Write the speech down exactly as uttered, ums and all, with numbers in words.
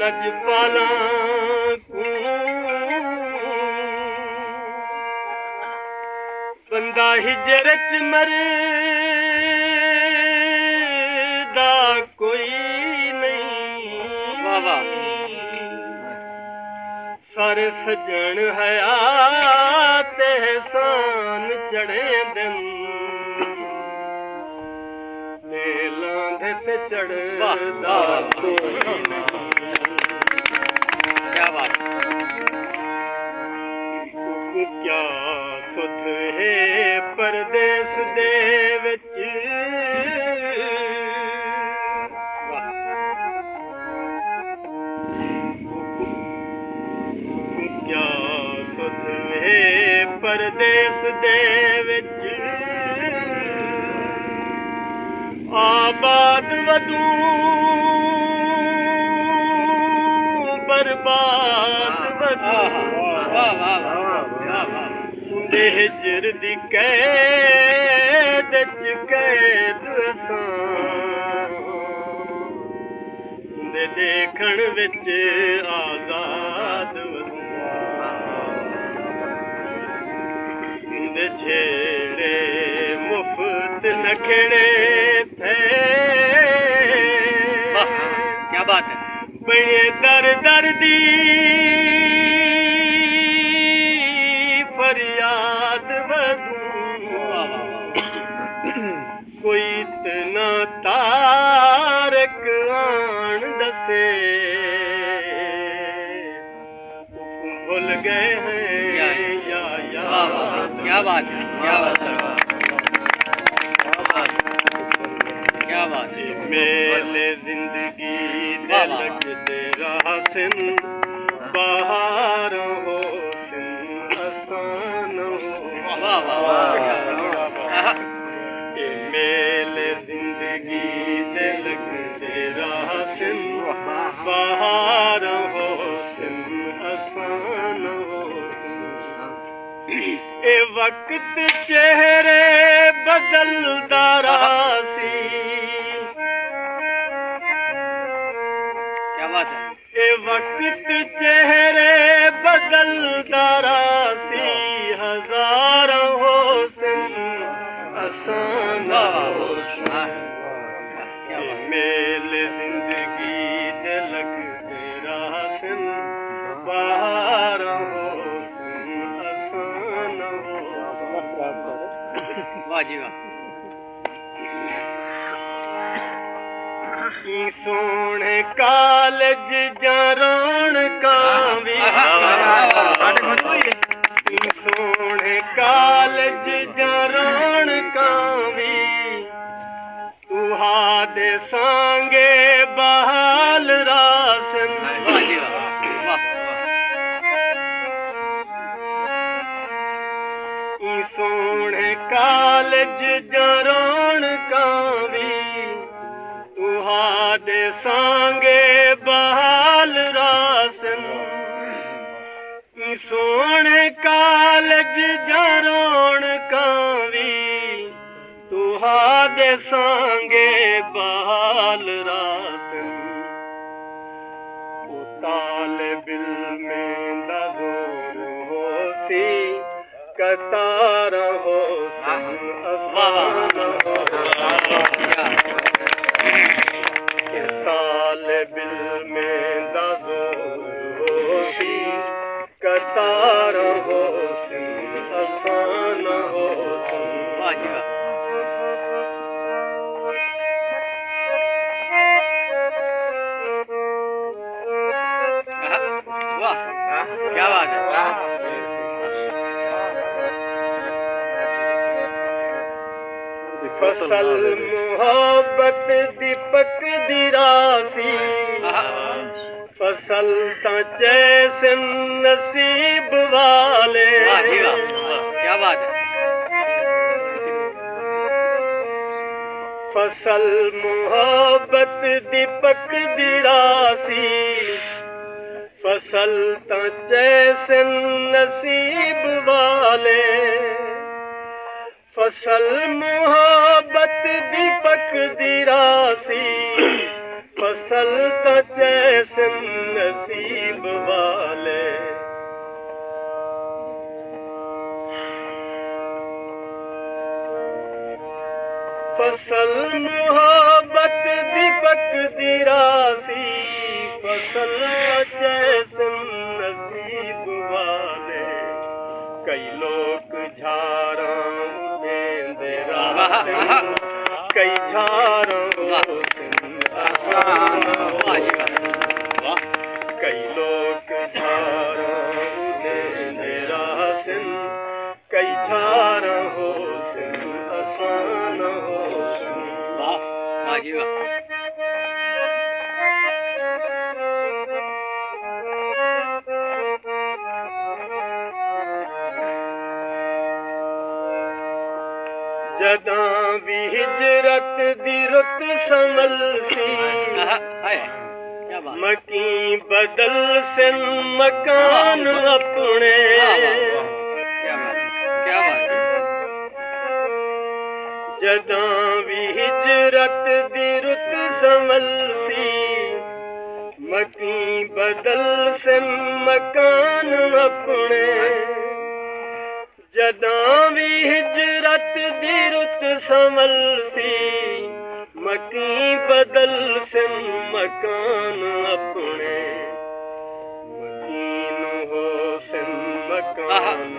اڄ پالاں کوں بندہ ہجر اچ مردا کوئی نہیں۔ واہ واہ۔ سر سڄݨ حیات احسان چڑھیندن، تے لاندھ تے چڑھدا واہ، واہ، واہ۔ کوئی نہیں۔ کیا بات۔ کیا سدھ ہے پردیس دے وچ۔ واہ۔ کیا سدھ ہے پردیس دے وچ، آباد ودوں برباد ودوں۔ واہ، واہ، واہ، واہ، واہ، واہ۔ اوندے ہجر دی قید اچ قید اساں، اوندے ݙیکھݨ وچ آزاد ودوں۔ اوندے جھیڑے مفت نکھڑے تھئے۔ واہ، کیا بات ہے۔ بݨے در در دی فریاد ودوں۔ واہ، واہ، واہ۔ کوئی اتنا طارق آن ݙسے، اوکوں بھل ڳئے ہیں یا، یا، یا۔ واہ، واہ، واہ۔ کیا بات ہے، کیا بات ہے۔ کیا بات ہے۔ میل زندگی دے واہ، واہ، واہ۔ لڳدے راہ سن، بہار ہوسن اساں نہ ہوسن۔ واہ، واہ، واہ۔ آہا۔ اے میل زندگی دے لڳدے راہ سن، بہار ہوسن اساں نہ ہوسن۔ اے وقت چہرے بدلدا راہسی۔ کیا بات ہے۔ اے وقت چہرے بدلدا راہسی، ہزاراں ہوسن اساں نہ ہوسن۔ اے میل زندگی دے لڳدے راہسن، بہاراں ہوسن اساں نہ ہوسن۔ واہ جی واہ۔ ایں سوہݨے کالج دیاں رونقاں وی، ایں سوہݨے کالج دیاں رونقاں وی، تہاݙے سانگے بحال راہسن۔ واہ جی واہ، واہ، واہ۔ ایں سوہݨے کالج دیاں رونقاں وی، تہاݙے سانگے بحال راہسن۔ ایں سوہݨے کالج دیاں رونقاں وی، تہاݙے سانگے بحال راہسن۔ او طالب علمیں دا زور ہوسی، قطاراں ہوسن، واہ، واہ، واہ۔ اساں نہ ہوساں۔ طالب علمیں دا زور ہوسی، قطاراں ہوسن، اساں نہ ہوساں۔ واہ جی واہ۔ واہ، کیا بات ہے۔ فصل محبت دی پکدی راہسی، فصل تاں چیسن نصیب والے۔ واہ جی واہ، واہ، کیا بات ہے۔ فصل محبت دی پکدی راہسی، فصل تاں چیسن نصیب والے۔ فصل محبت دی پکدی راہسی، فصل تاں چیسن نصیب والے۔ فصل محبت دی پکدی راسی، فصل تاں چیسن نصیب والے۔ کئی لوک جھاراں ݙیندے راہسن، کئی جھاراں ہوسن آسان ہوسن۔ کئی لوک جھاراں ݙیندے راہسن، کئی جھاراں ہوسن آسان ہوسن۔ واہ، واہ جی واہ۔ جݙاں وی ہجرت دی رت سنولسی، ہائے، کیا بات۔ مکیں بدلسن مکان اپݨے۔ واہ، واہ، واہ۔ کیا بات ہے، کیا بات ہے۔ جݙاں وی ہجرت دی رت سنولسی، مکیں بدلسن مکان اپݨے۔ جݙاں وی ہجرت دی رت سنولسی، مکیں بدلسن مکان اپݨے۔ مکیں ہوسن مکان